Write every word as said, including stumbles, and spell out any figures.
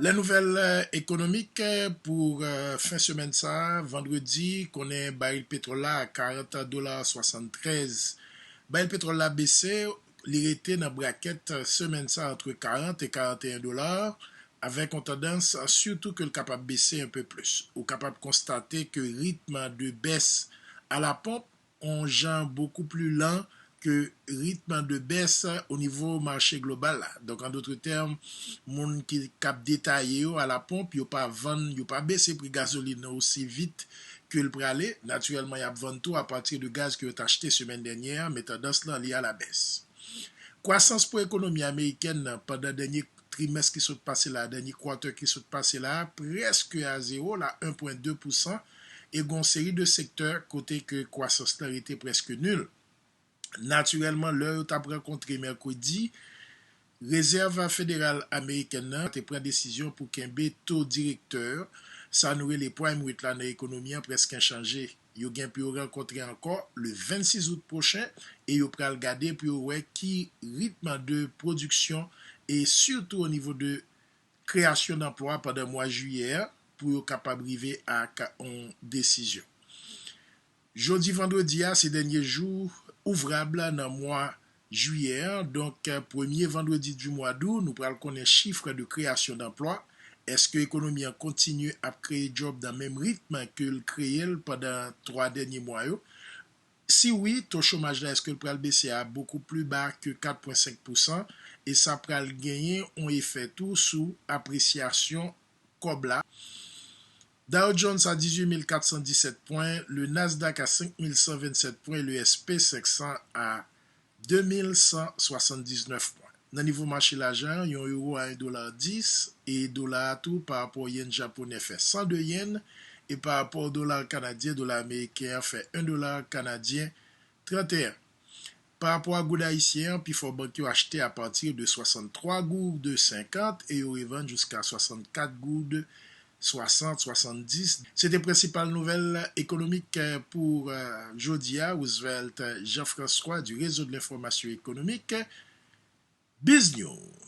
Les nouvelles économiques pou fen semèn sa a, vandredi, konnen baril petwòl la a karant dola swasanntrèz. Baril petwòl la bese, li rete nan brakèt semèn sa a antre karant e karanteyen dola, avèk yon tandans sitou ke l kapab bese un peu plus. Ou kapab konstate ke ritm de bès a la ponp yon jan bokou pli lan ke ritm de bès o nivo mache global la. Donk, an dòt tèm, moun ki k ap detaye yo a la ponp, yo pa vann, yo pa bese pri gazolin nan osi vit ke l prale. Natirèlman, y ap vann tou apati de gaz ke yo t achte semèn dènyè a, men tandans lan li a la bès. Kwasans pou ekonomi amerikèn nan pandan dènye trimès ki sot pase la, dènye kwatè ki sot pase la, prèske a zewo la, en pwen de pousan, e gon seri de sektè kote ke kwasans lan rete prèske nil. Natirèlman, lè yo t ap rankontre mèkredi, Rezèv Federal amerikèn nan te pran desizyon pou kenbe to direktè, sa nou rele prime rate la nan ekonomi an, prèske enchanje. Yo gen pou yo rankontre ankò le vennsis out pwochen e yo pral gade pou yo wè ki ritm de pwodiksyon e sitou o nivo de kreyasyon danplwa pandan mwa jiyè a pou yo kapab rive ak yon desizyon. Jodi vandredi a, se dènye jou ouvrab nan mwa jiyè a. Donk, premye vandredi di mwa d'ou, nou pral konnen chif de kreyasyon danplwa. Èske ekonomi an kontinye ap kreye djòb nan menm ritm ke l kreye l pandan twa dènye mwa yo? Si wi, to chomaj la, èske l pral bese a bokou pli ba ke kat pwen senk pousan? E sa pral genyen yon efè tou sou apresyasyon kòb la. Dow Jones a dizuit mil kat san disèt pwen, le Nasdaq a senk mil san vennsèt pwen, le S P senk san a de mil san swasanndiznèf pwen. Nan nivo mache lajan, yon ewo a en dola dis e dola a tou pa rapò yen japonè fè san de yen e pa rapò dola kanadyen, dola ameriken an fè en dola kanadyen tranteyen. Pa rapò a goud ayisyen an, pifò bank yo achte apati de swasanntwa goud senkant e yo revann jiska swasannkat goud swasant, swasanndis. Se te prensipal nouvèl ekonomik pou jodi a. Roosevelt Jean-François du Réseau de l'Information Économique, Biznews.